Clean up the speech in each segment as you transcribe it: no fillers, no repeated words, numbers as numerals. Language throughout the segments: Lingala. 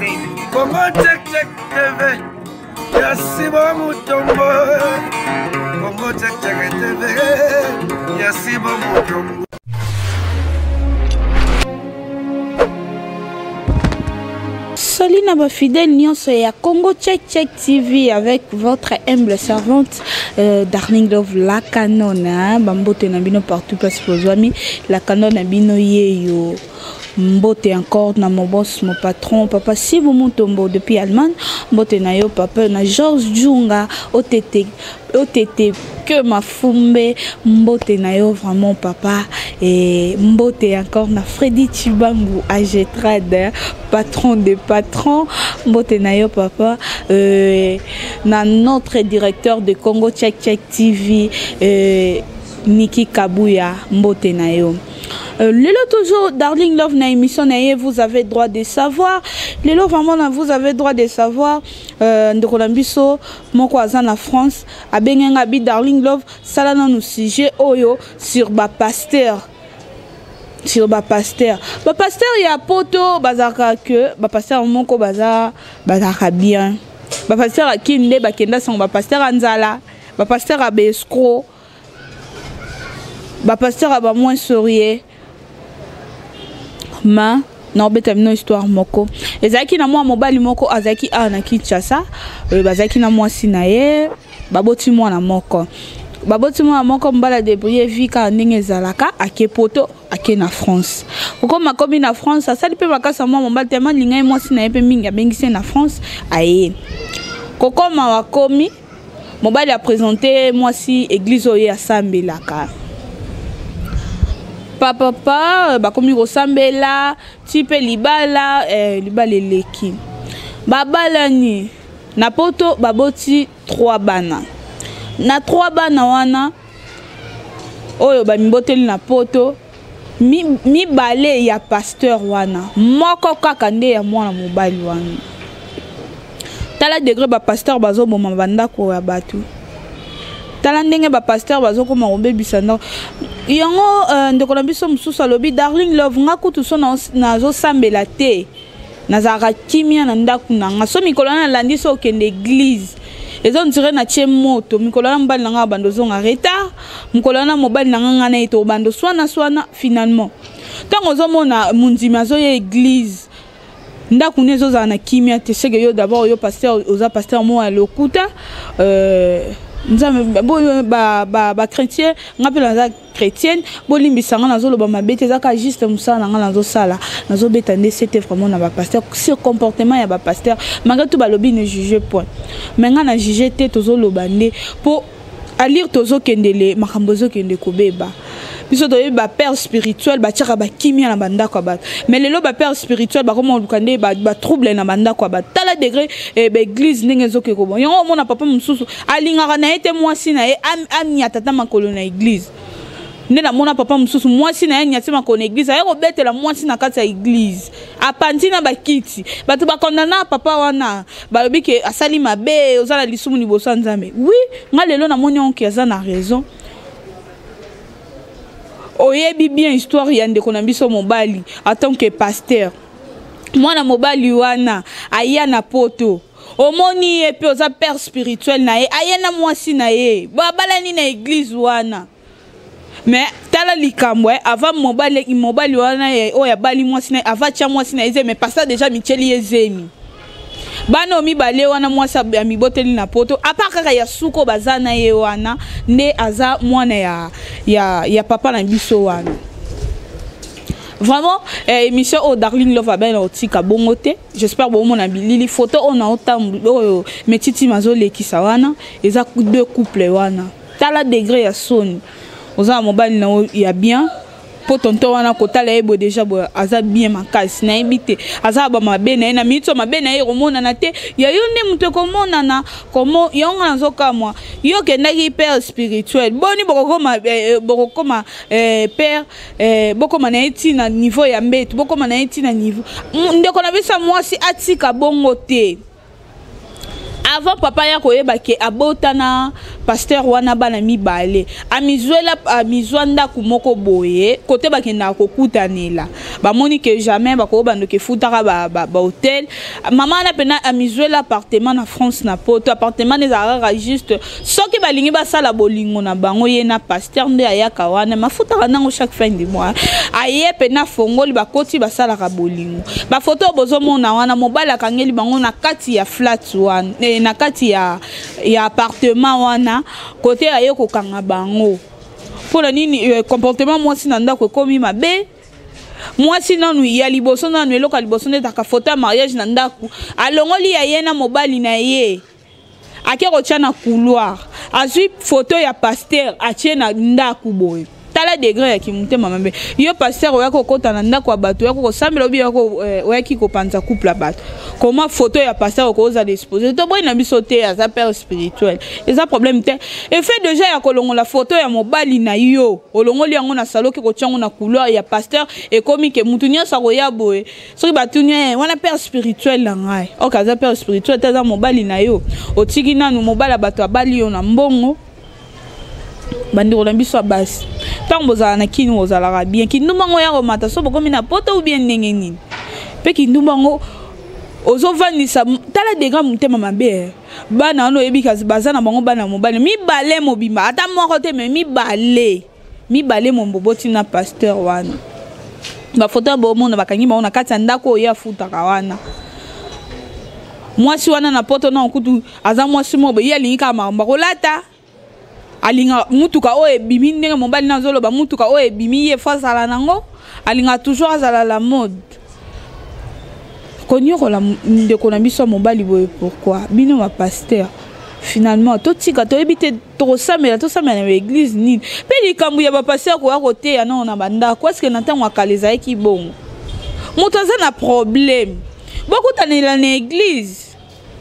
Congo Check Check TV ya Sibo Mutombo Congo Check Check TV ya Sibo Mutombo. Salut na ba fidèle nyonso ya Congo Check Check TV avec votre humble servante Darling Love la canone hein? Bambote na bino partout place bozwami la canone na bino yeyo. Mbote encore na mon boss, mon patron, papa Sibu Mutombo depuis Allemagne. Mbote na yo papa na Georges Djunga OTT OTT que mafumbe. Mbote na yo vraiment papa et mbote encore na Freddy Chibangu Agetrade, patron des patrons. Mbote na yo papa na notre directeur de Congo Check Check TV Niki Kabuya mbote na yo. Lelo toujours Darling Love na émission na ye, vous avez droit de savoir. Lelo vraiment na vous avez droit de savoir ndeko na biso moko aza na France abengenga bi Darling Love sala na nous sujet oyo sur ba pasteur. Sur ba pasteur. Ba pasteur ya poto bazaka que ba pasteur moko baza bazaka bien. Ba pasteur akinde bakenda sango ba pasteur anzala, ba pasteur abescro. Ba pasteur ba moins sérieux. Ma na obeta bino histoire moko. Ezalaki na mwa mobali moko azalaki awa na Kinshasa, bazalaki na mwasi na ye, baboti mwana moko. Baboti mwana moko mbala débrouiller vie kaka ndenge ezalaka, ake poto, ake na France. Kokoma komi na France, asali pe makasi ya mwa mobali tellement alinga ye mwasi na ye pe mingi abengisi ye na France, aye. Kokoma wakomi, mobali a présenté mwasi église oyo ye asambelaka. Papa, papa, bakomi kosambela, ti pe libala, libala eleki. Babalani na poto baboti 3 bana. Na 3 bana wana oyo bamiboteli na poto, mibale ya pasteur wana, moko kaka nde ya mwana mobali wana. Tala degré ba pasteur bazoboma bandako ya bato. Tala ndenge ba pasteur bazokoma kobebisa ndako. Yango ndeko na biso mosusu alobi Darling Love nga kutu so nazosambela te. Nazalaka kimia na ndako na nga. So mikolo wana nalandi so okende église. Ezo ndire na tie moto. Mikolo wana mobali na nga bando zonga retard. Mikolo wana mobali na nga nga na ye to bando swana swana finalement. Tango ozomona mondimi azoya église. Ndako ne ezozala na kimia te. Seke yo d'abord yo pasteur oza pasteur moko ya lokuta. Nzambe, bo, ba, ba, ba chrétien, nga pe naza chrétienne, bolimbisa nga nazoloba mabe te, ezaka juste mosala na nga nazosala. Nazobeta nde c'était vraiment na ba pasteur, sur comportement ya ba pasteur, malgré tout balobi ne juge point. Mais nga na juge te tozoloba nde po alire tozokendele makambo ezokende kobeba. Biso toyebi ba père spirituel batiaka ba kimia na bandako ya bato. Mais lelo ba père spirituel bakoma koluka nde ba trouble na bandako ya bato. Tala degré, ba église ndenge ezoke kobonga. Yango omona papa mosusu alingaka na ye te mwasi na ye, aniata ta makolo na église. Nde namona papa mosusu mwasi na ye aniati makolo na église, aye kobetela mwasi na kati ya église. Apanzi na bakiti. Bato bakondana papa wana, balobi ke asali mabe, oza na lisumu liboso ya Nzambe. Oui, nga lelo namoni onke aza na raison. Oyebi bien histoire ya ndeko na biso mobali en tant que pasteur. Mwana mobali wana aya na poto. Omoni ye pe oza père spirituel na ye, aya na mwasi na ye. Babalani na église wana. Mais tala likambo, avant mobali, mobali wana ye, oyo abali mwasi na ye, avant tia mwasi na ye zemi, mais pasteur déjà micheli ye zemi. Bana mibale wana mwasi ya miboteli na poto, à part kaka ya suko baza na ye wana, nde aza mwana ya papa na biso wana. Vraiment, émission oyo Darling Love abena otika bongo te. J'espère bomona bilili photo oyo na otambu oyo metiti mazolekisa wana, eza deux couples wana. Tala degré ya soni. Oza na mobali na oyo ya bien. Po tonton wana kotala ye boye déjà boye aza bien makasi, nayebi te aza ba mabe na ye na minute mabe na ye ekomonana te, ya yo nde moto ekomonana. Komo yango nga nazokamwa, yo okendaki père spirituel, boni bokokoma père bokoma na ye ti na niveau ya mbeto, bokoma na ye ti na niveau. Ndeko na biso mwasi atika bongo te. Avant papa ya koyeba ke abota na pasteur wana bana mibale, amizwela amizwa ndako moko boye kote bakendaka kokutanela, bamoni ke jamais bakoki bandoki efutaka ba hôtel ba, ba mama wana mpena amizwela appartement na France, na Poto. Appartement ezalaka kaka juste soki balingi basala bolingo na bango, ye na pasteur nde ayaka wana, mafutaka nango chaque fin du mois. Aye mpena fongoli, bakoti, basalaka bolingo. Bafoto oyo bozomona wana, mobali akangeli bango na kati ya flat wana, na kati ya appartement wana, kote aye kokanga bango. Mpona nini? Comportement mwasi na ndako ekomi mabe. Mwasi nanu ya liboso, nanu eloko ya liboso nde ezalaka foto ya mariage na ndako. Alongoli ya ye na mobali na ye, ake kotia na couloir, azwi foto ya pasteur, atie na ndako boye. Tala degré ya kimotema mabe. Yo pasteur, oyaki kokɔta na ndako ya bato, oyaki kosambela, obi oyaki kopanza couple ya bato. Comment photo ya pasteur okozala exposé? Toboyi na biso te, aza père spirituel, eza problème te. Effet déjà ya kolongola photo ya mobali na yo, olongoli yango na salon, oke kotia yango na couloir ya pasteur, ekomi ke mutu nyonso akoya boye, soki batuni ye wana, père spirituel na ngai. Ok, aza père spirituel te, aza mobali na yo. Otiki nanu mobali ya bato, abali yo na mbongo. Bandeko na biso ya basi, ntango bozala na kini, bozalaka bien. Kindumba yango ya komata so bokomi na Poto ou bien ndenge nini? Mpe kindumba yango ozovandisa, tala degré motema mabe. Bana wana oyebi kasi baza na bango bana mobali mibale mobimba, ata moko te, me mibale, mibale momboboti na pasteur wana. Bafoto ya bomona, bakangi bango na kati ya ndako oyo afutaka wana. Mwasi wana na Poto na kutu aza mwasi moko boye, ye alingi kaka makambo akolata, alinga mutuka oyo ebimi. Ndenge mobali na azoloba, mutuka oyo ebimi, ye fo azala nango, alingaka toujours azala la mode. Konyokola ndeko na biso ya mobali boye, pourquoi bino bapasteur? Finalement totika, toyebi te tokosambela, tosambela na baeglise nini? Mpe likambo ya bapasteur koya koteya nano na bandako, eske na ntango ya kala ezalaki bongo? Moto aza na problème, bokutanela na église.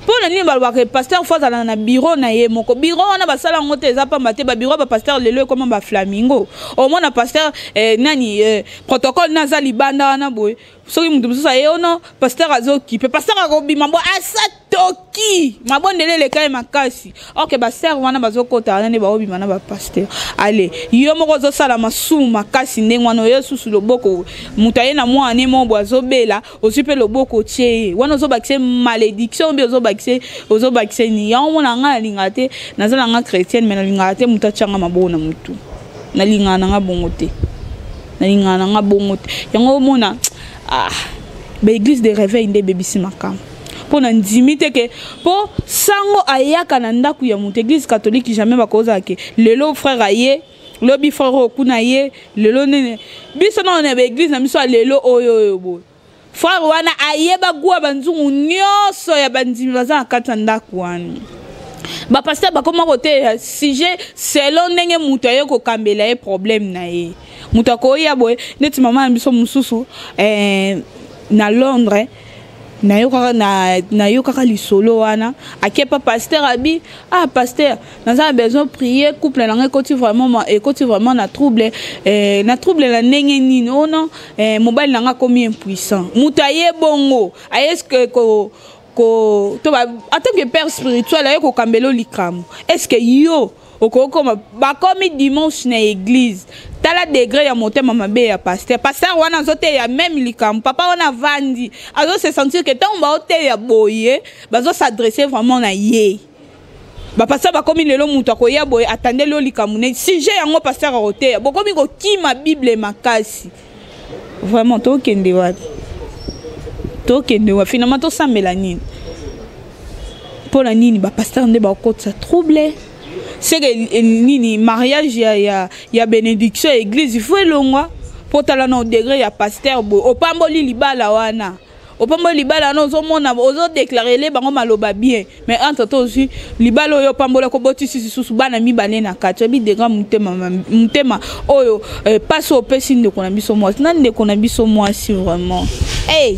Mpo na nini balobaka pasteur fo azala na bureau na ye moko? Bureau wana basala yango te, eza pamba te. Babureau ya bapasteur lelo ekoma baflamingo. Omona pasteur nani, protocole na aza libanda wana boye. Soki moto mosusu aye ono, pasteur azokipe, pasteur akobima bo asa toki mabondeli eleka ye makasi. Ok, basere wana bazokota wana nde baobima na bapasteur. Ale yo moko ozosala masumu makasi ndenge wana, oye susu loboko, moto aye na mwana ne moko boye azobela, ozwi mpe loboko otie ye wana, ozobakisa malédiction mpe ozobakisa nini yango. Mona ngai nalingaka te, naza na nga chrétienne, mais nalingaka te moto atianga maboko na motu. Nalingaka na nga bongo te, nalingaka na nga bongo te. Yango omona, ah, baeglise de réveil nde ebebisi makambo, mpo na ndimi te ke mpo sango ayaka na ndako ya moto. Église catholique, jamais bakozala ke lelo frère aye, lobi frère oyo kuna ye, lelo nene. Biso nano na baeglise na biso ya lelo oyo oyo boye, frère wana ayeba gwa banzungu nyonso ya bandimi baza na kati ya ndako wana. Bapasteur bakoma koteya sujet selon ndenge moto aye kokambela ye problème na ye. Moto akoya boye, neti mama na biso mosusu na Londres, nayokaka lisolo wana, akepa pasteur, abi: "Ah pasteur, naza na besoin prier, couple na ngai ekoti vraiment na trouble." Na trouble na ndenge nini? Oh non, mobali na ngai akomi impuissant. Moto aye bongo, aye ko to ba, en tant que père spirituel, aye kokambela likambo. Est ce que yo okokoma? Bakomi dimanche na église, tala degré ya motema mabe ya pasteur. Pasteur wana azoteya même likambo, papa wana avandi, azose sentir ke ntango baoteya boye, bazos'adresser vraiment na ye. Bapasteur bakomi lelo, moto akoya boye, atandeli oyo likambo ne sujet yango, pasteur akoteya. Bokomi kokima Bible makasi. Vraiment, tokende wapi? Tokende wapi finalement? Tosambela nini? Mpo na nini bapasteur nde bakotisa trouble? Seke nini, mariage ya bénédiction ya église ifo elongwa. Mpo tala na degré ya pasteur boye, opamboli libala wana, opamboli libala wana, ozomona ozodéclarer bango maloba bien, mais entre to ozwi libala oyo opambola, kobotisi lisusu bana mibale na kati. Oyebi degré motema, motema oyo, mpasi opesi ndeko na biso mwasi, na ndeko na biso mwasi vraiment. Hey,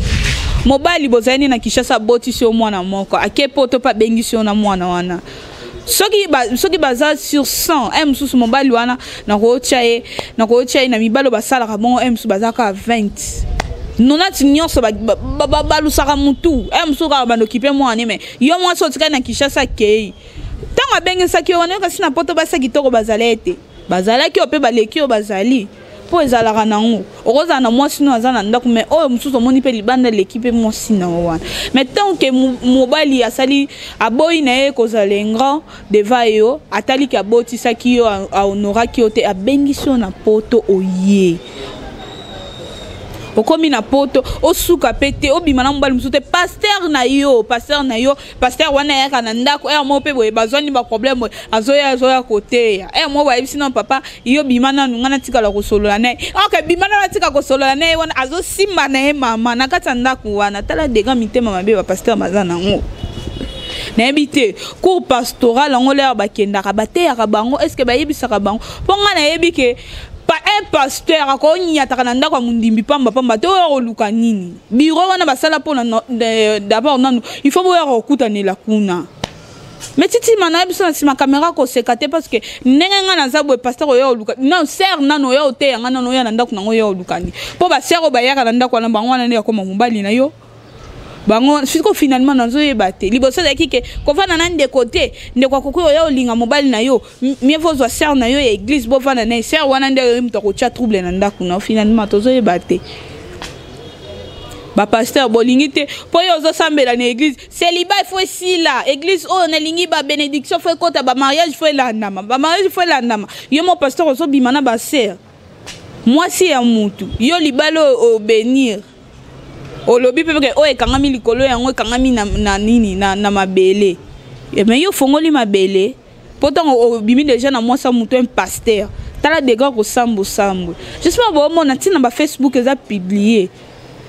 mobali bozali nini na Kinshasa, abotisi yo mwana moko, ake poto mpe abengisi yo na mwana wana. Soki baza sur 100, e mosusu mobali wana nakootya ye na mibali oyo basalaka bongo, e mosusu baza kaka 20. Nonati nyonso balusaka mutu e mosusu kaka bando okipe mwana me yo mwasi otikali na Kinshasa akei. Ntango abengisaki yo wana, yoka si na poto basi ya kitoko bazala ete bazalaki oyo mpe baleki oyo bazali, mpo ezalaka nango okozala na mwasi no aza na ndako, mais oyo mosusu omoni mpe libanda eleki mpe mwasi na yo wana. Mais tant que mobali asali aboyi na ye kozala ingrat devant yo, ataliki abotisaki yo, ahonoraki yo te, abengisi yo na poto, oye okomi na poto, osuka mpe te, obima na mobali mosusu te, pasteur na yo, pasteur na yo, pasteur wana ayaka na ndako ere moko mpe boye, bazwani baproblème boye, azoya azoya koteya ere moko, bayebisi nano papa yo bima nanu, ngai natikala kosolola na ye. Ok, bima nanu, atika kosolola na ye wana, azosimba na ye mama na kati ya ndako wana. Tala dega mitema mabe bapasteur baza nango. Nayebi te cours pastoral yango lere bakendaka, bateyaka bango, est ce que bayebisaka bango? Mpo ngai nayebi ke pa un pasteur akonyataka na ndako ya mondimbi pamba pamba te. Oyo koluka nini? Bureau wana basala mpona d'abord nanu il faut boyaka kokutanela kuna. Mais titima na biso na nsima caméra koseka te, parce que ndenge ngai naza boye, pasteur oya oluka non sœur nano oya oteya ngai nano oya na ndako nango, oya olukani mpo basœur oyo bayaka na ndako wana, bango wana nde yakoma mobali na yo. Bango siko finalement nazoyeba te. Liboso ezalaki ke kovanda na ndeko te, ndeko akoki oya olinga mobali na yo, mieux vaut ozwa sœur na yo ya église, bovanda na ye. Sœur wana nde oyo moto akotya trouble na ndako na yo. Finalement tozoyeba te. Bapasteur bolingi te mpo yo ozosambela na église, célibat il faut esila. Église oyo nalingi babénédiction faut ekota, bamariage faut elandama, bamariage faut elandama. Yo mo pasteur ozobima na basœur, mwasi ya mutu, yo libala oyo obénir, olobi mpe ke oyo ekangami likolo, yango ekangami na nini na mabele. Mais yo ofongoli mabele mpo ntango obimi déjà na mwasi ya motu, un pasteur, tala dega kosambosambwe. J'espère boomona ntina bafacebook eza publié.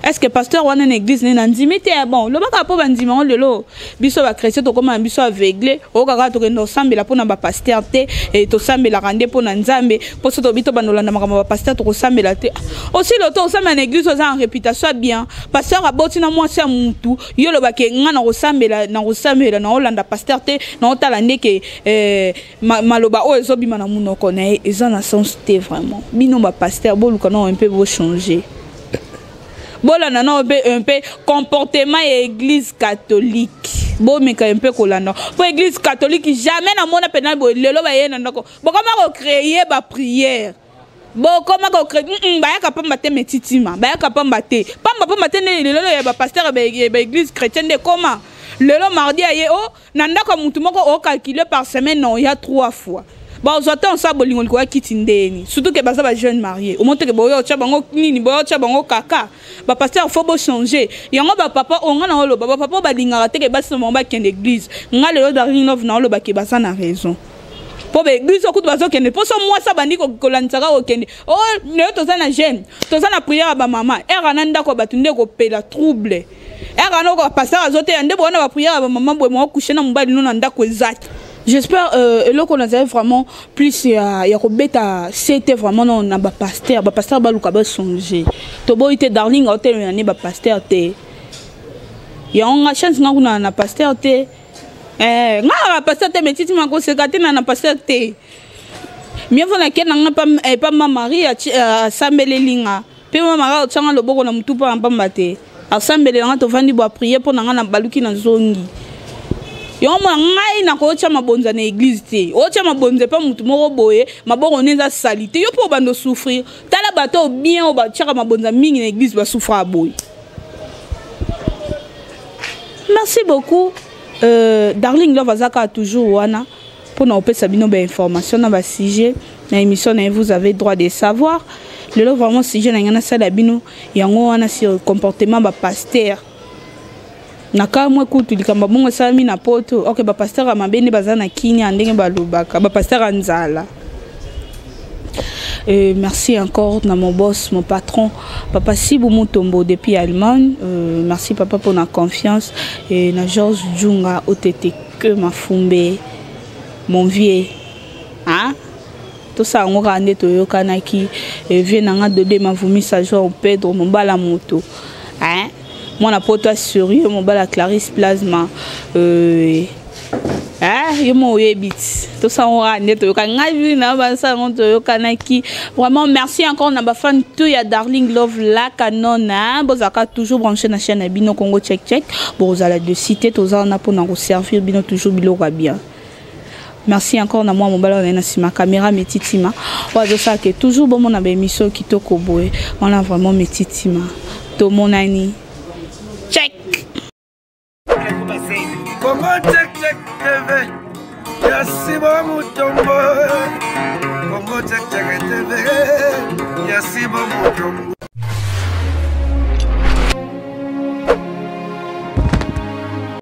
Est ce que pasteur wana na église nde nandimi te? Bon, lobaka mpo bandima yango. Lelo biso bachrétien tokóma na biso aveugle, oyokaka tokende kosambela mpo na bapasteur te, tosambelaka nde mpo na Nzambe. Mpo so tobi tobanda olanda makambo ya bapasteur, tokosambela te. Aussi loto osambela na église, oza en réputation ya bien, pasteur aboti na mwasi ya mutu, yo olobake nga na kosambela, na kosambela, na olanda pasteur te, na otala ndeke maloba oyo ezobima na monoko na ye eza na sens te. Vraiment, bino bapasteur boluka nao mpe bochanger, bolanda nao mpe un peu comportement ya Église catholique, bomeka mpe kolanda, mpo Église catholique jamais namona mpena boye. Lelo baye na ndako, bokoma kocréer baprière, bokoma kocréer bayaka pamba te, metitima bayaka pamba te, pamba pamba te. Nde lelo ya bapasteur ya baéglise chrétienne nde ekoma lelo mardi aye o na ndako ya mutu moko, ocalcule par semaine na oya trois fois, bazwa te osala bolingo likolo ya kiti ndeni, surtout ke baza bajeune marié, omoni teke boya otya bango nini, boya otya bango kaka. Bapasteur faut bochanger yango. Bapapa oyo nga na oloba, bapapa oyo balingaka teke basi na bango bakende église, nga lelo Darling Love na olobake baza na raison, mpo baeglise okutu bazokende mpo so mwasi abandi kolandisaka kokende o lelo toza na jeune, toza na prière ya bamama ere na ndako ya bato nde kopela trouble ere wana. Pasteur azoteya nde bowana baprière ya bamama boye, moko couche na mobali no na ndako ezaki. J'espère eloko nazali vraiment plus ya kobeta sete vraiment no na bapasteur, bapasteur baluka bachanger. Toboyi te, Darling aotelemela ne bapasteur te. Yango nga chance nga kuna na pasteur te, nga na bapasteur te, mais titima koseka te na pasteur te, mieux vaut nake na nga pa ma Marie asambeleli nga mpe ma Marie otianga loboko na motu mpo na pamba te, asambelela nga, tovandi bo aprier mpo na nga, na baluki na zongi. Yango mona ngai nakotya mabonza na église te. Otya mabonza epa motu moko boye, maboko ne eza sali te, yo mpo obanda osouffrir. Tala bato oyo bien oyo batiaka mabonza mingi na église, basouffraka boye. Merci beaucoup. Darling Love aza kaka toujours wana mpona kopesa bino bainformation na basujet na émission na ye Vous avez droit de savoir. Lelo vraiment sujet na ngai nasala bino yango wana sur comportement bapasteur. Na kamwe kutu likambo bongo esalami na poto. Ok, bapasteur ya mabe nde baza na Kinia, ndenge balobaka bapasteur ya nzala. Merci encore à mon boss, mon patron, Papa Sibou Mutombo depuis Allemagne. Merci papa pour la confiance. Et na Georges Djunga OTT que Mafumbe, mon vieux. Hein? Tout ça ngo kaka nde toyokanaki, vieux na nga Dode Mavumisa Jean Pedro mobala moto. Hein? Mwana poto sérieux mobala Clarisse Plasma. Hein? Yo mo oyebi ti tosango kaka nde toyoka ngai na basango toyokanaki. Vraiment, merci encore na bafan tout ya Darling Love la Canona. Bozalaka toujours branché na chaîne na bino Congo Check Check. Bozala de cité, toza wana mpona koservir bino toujours biloko ya bien. Merci encore na mwa mobala oyo na nsima caméra, Metitima, oyo azosala ke toujours bomona baémission kitoko boye wana. Vraiment, Metitima, tomonani. Check. Congo Check Check TV ya Sibo Mutombo. Congo Check Check TV ya Sibo Mutombo.